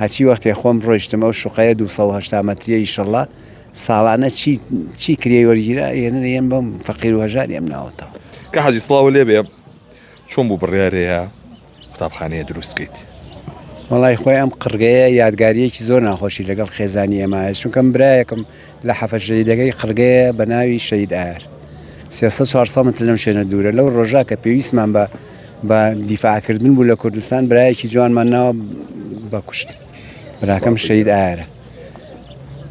هەرچی وەختێ خۆم ڕۆیشتم ئەو شوقەیە 280 مەتریە ئیشەڵا ساڵانە چی چی کرێی وەرگیرا ئێنن یەن بەم فەقیر و هەژاری ئەم ناوەتەوە. کاک حاجی سڵاوە لێ بێ چۆن بوو بڕیارەیە قوتابخانەیە دروست بکەیت؟ وەڵای خۆی ئەم قڕگەیە یادگاریەکی زۆر ناخۆشی لەگەڵ خێزانی ئێمە هەیە چونکە من برایەکم لە حەفە شەهیدەکەی قڕگەیە بە ناوی شەهید ئایار 300 400 متر لەم شوێنە دوورە لەو ڕۆژە کە پێویستمان بە بە دیفاعکردن بوو لە کوردستان برایەکی جوانمان ناوە بە کوشت براکەم شەهید ئایارە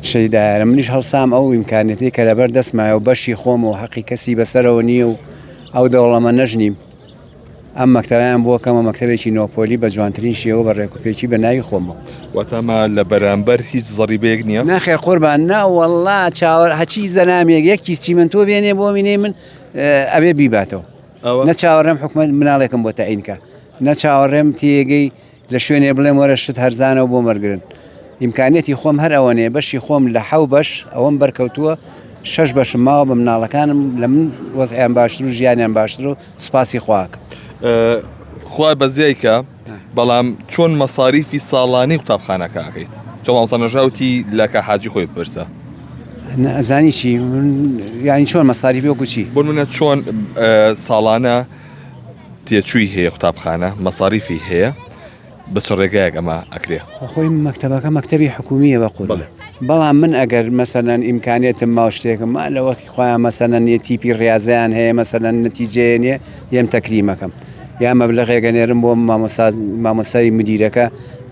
شەهید ئایارە منیش هەڵسام ئەو ئیمکانەتی کە لەبەر دەستمایە و بەشی خۆم و حەقی کەسی بەسەرەوە نییە و ئەو دەوڵەمە نەژنیم ئەم مەکتەبیان بۆ کەمە مەکتەبێکی نۆپۆلی بە جوانترین شێوە بە ڕێکوپێکی بە ناوی خۆمەوە. واتە ئەمە لە بەرامبەر هیچ زەڕیبەیەک نییە؟ نەخێر قوربان نا وەڵا چاوەر هەچی زەلامێک یەک کیس چیمەنتۆ بێنێ بۆ مینەی من ئەبێ بیباتەوە نە چاوەڕێم حکومەت مناڵێکم بۆ تەعین کە نە چاوەڕێم تێگەی لە شوێنێ بڵێم وەرە شت هەرزانە و بۆم وەرگرن. ئیمکانیەتی خۆم هەر ئەوەنەیە بەشی خۆم لە حەو بەش ئەوەم بەرکەوتووە شەش بەشم ماوە بە مناڵەکانم لە من وەزعیان باشتر و ژیانیان باشتر و سوپاسی خواکەم. خوا بەزیای کە بەڵام چۆن مەساریفی ساڵانەی قوتابخانەکە ئەکەیت چۆن مامۆستا نەژا وتی لە کا حاجی خۆی بپرسە. ئەزانی چی یانی چۆن مەساریفی وەکو چی؟ بۆ نمونە چۆن ساڵانە تێچووی هەیە قوتابخانە مەساریفی هەیە بە چ ڕێگایەک ئەمە ئەکرێ؟ خۆی مەکتەبەکە مەکتەبی حکومییە بە قوربان بەڵام من ئەگەر مەسەلەن ئیمکانیەتم ما شتێکم ما لە وەختی خۆیان مەسەلەن یە تیپی ڕاضیان هەیە مەسەلەن نەتیجەیە نیە یەم تەکریمەکەم یا مەبلەغێکە نێرم بۆ مامۆسا مامۆسای مدیرەکە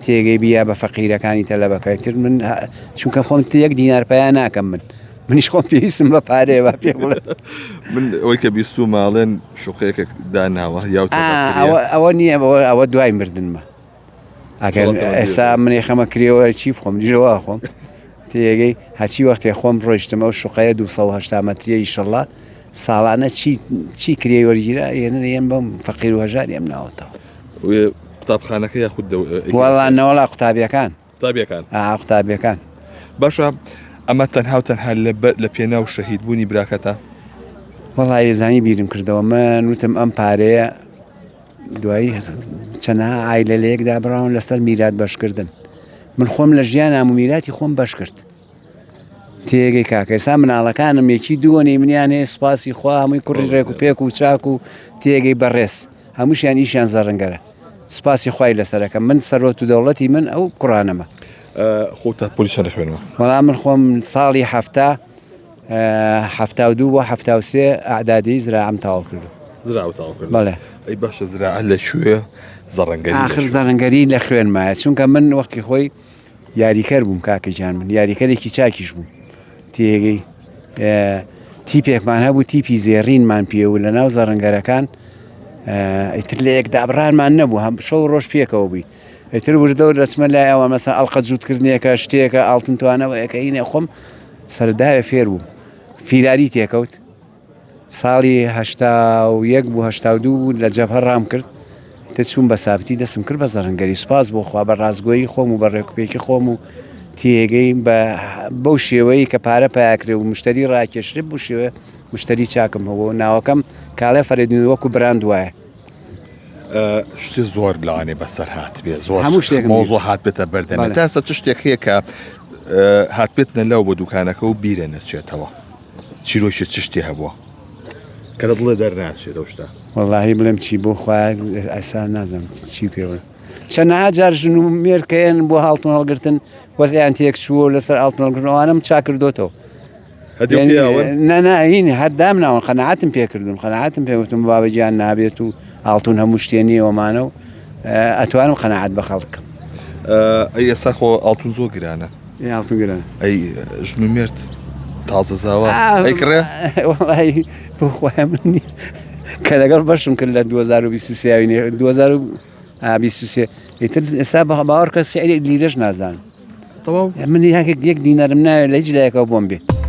تێگەی بیا بە فەقیرەکانی تەلەبەکە تر من چونکە خۆم یەک دینار پیا ناکەم من منیش خۆم پێویستم بە پارەیە با پێ بڵێ من ئەوەی کە بیستوومە ئەڵێن شوقەیەکە داناوە یا ئەوە نییە ئەوە دوای مردنمە ئەگەر ئێسا منی خەمە کرێەوە چی بخۆم دیژەوە خۆم تێگەی هەچی وەختێ خۆم ڕۆیشتم ئەو شوقەیە 280 مەتریە ئیشەڵا ساڵانە چی چی کرێ وەرگیرا یەنن یەن بەم فەقیر و هەژاری ئەم ناوەتەوە قوتابخانەکە یاخود وەڵا نەوەڵا قوتابیەکان قوتابیەکان ئا قوتابیەکان. باشە ئەمە تەنها و تەنها لە پێناو شەهید بوونی براکەتە؟ وەڵا یەزانی بیرم کردەوە من وتم ئەم پارەیە دوایی چەنەها ئایلە لە یەکدا بڕاون لەسەر میرات بەشکردن من خۆم لە ژیانام و میراتی خۆم بەش کرد تێگەی کاکە ئێستا مناڵەکانم یەکی دووەنەی منیان هەیە سوپاسی خوا هەمووی کوڕی ڕێک و پێک و چاک و تێگەی بەڕێز هەمووشیان ئیشیان زەڕنگەرە سوپاسی خوای لەسەرەکەم من سەرۆت و دەوڵەتی من ئەو کوڕانەمە. خۆ تا پۆلی چەند دەخوێنەوە؟ وەڵا من خۆم ساڵی حەفتا 72 بۆ 73 ئەعدادی زراعەم تەواو کردو. زراعە تەواو کردو؟ بەڵێ. ئەی باشە زراعە لە کوێ زەڕەنگەری لە ئاخر زەڕەنگەری لە خوێنمایە چونکە من وەختی خۆی یاریکەر بووم کاکە گیان من یاریکەرێکی چاکیش بووم تێگەی تیپێکمان هەبوو تیپی زێڕینمان پێ و لە ناو زەڕنگەرەکان ئیتر لە یەک دابڕانمان نەبوو هەم شەو ڕۆژ پێکەوە بووین ئیتر وردە و دەچمە لای ئەوە مەسە ئەڵقە جووتکردنێکە شتێکە ئاڵتونتوانەوە یەکەینە خۆم سەرداوێ فێر بووم فیراری تێکەوت ساڵی 81 بوو 82 بوو لە جەبهە ڕام کرد تر چووم بە سابتی دەستم کرد بە زەڕنگەری سوپاس بۆ خوا بە ڕاستگۆیی خۆم و بە ڕێکوپێکی خۆم و تێگەی بە بەو شێوەیە کە پارە پیاکرێ و مشتری ڕاکێشرێ بۆ شێوە مشتری چاکم هەبوو ناوەکەم کاڵێ فەرێدون وەکو براند وایە. شتی زۆر لەوانێ بەسەر هاتبێ زۆر هەموو شتێک مۆزۆ هاتبێتە بەردەمێت تا سە چ شتێک هەیە کە هاتبێتنە لەو بۆ دوکانەکە و بیرە نەچێتەوە چیرۆکی چ شتێ هەبووە کە لە دڵێ دەرناچێت ئەو شتە؟ وەڵاهی بڵێم چی بۆ خوایە ئەسا نازانم چی پێ بڵێم چەنەها جار ژن و مێرد کە یەن بۆ هاڵتون هەڵگرتن وەزعیان تێک چووە و لەسەر ئاڵتون هەڵگرتن ئەوانەم چاک کردۆتەوە هەدیو یعنی پێیاون؟ نا نا هین هەر دامناون قەناعەتم پێ کردوون قەناعەتم پێ وتم بابە گیان نابێت و ئاڵتون هەموو شتێ نییە وەمانە و ئەتوانم قەناعەت بە خەڵک بکەم ئەی ئێستا خۆ ئاڵتون زۆر گرانە ئاڵتون گرانە ئەی ژن و مێرد تازە زاوا ئەی کڕێ وەڵی بۆ خۆیان من نییە. کە لەگەڵ بەشم کرد لە 2023 2023 ئیتر ئێستا بە باوەڕکە سعری لیرەش نازانم تەواو من یەک یەک دینارم ناوێت لە هیچ لایەکەوە بۆم بێت.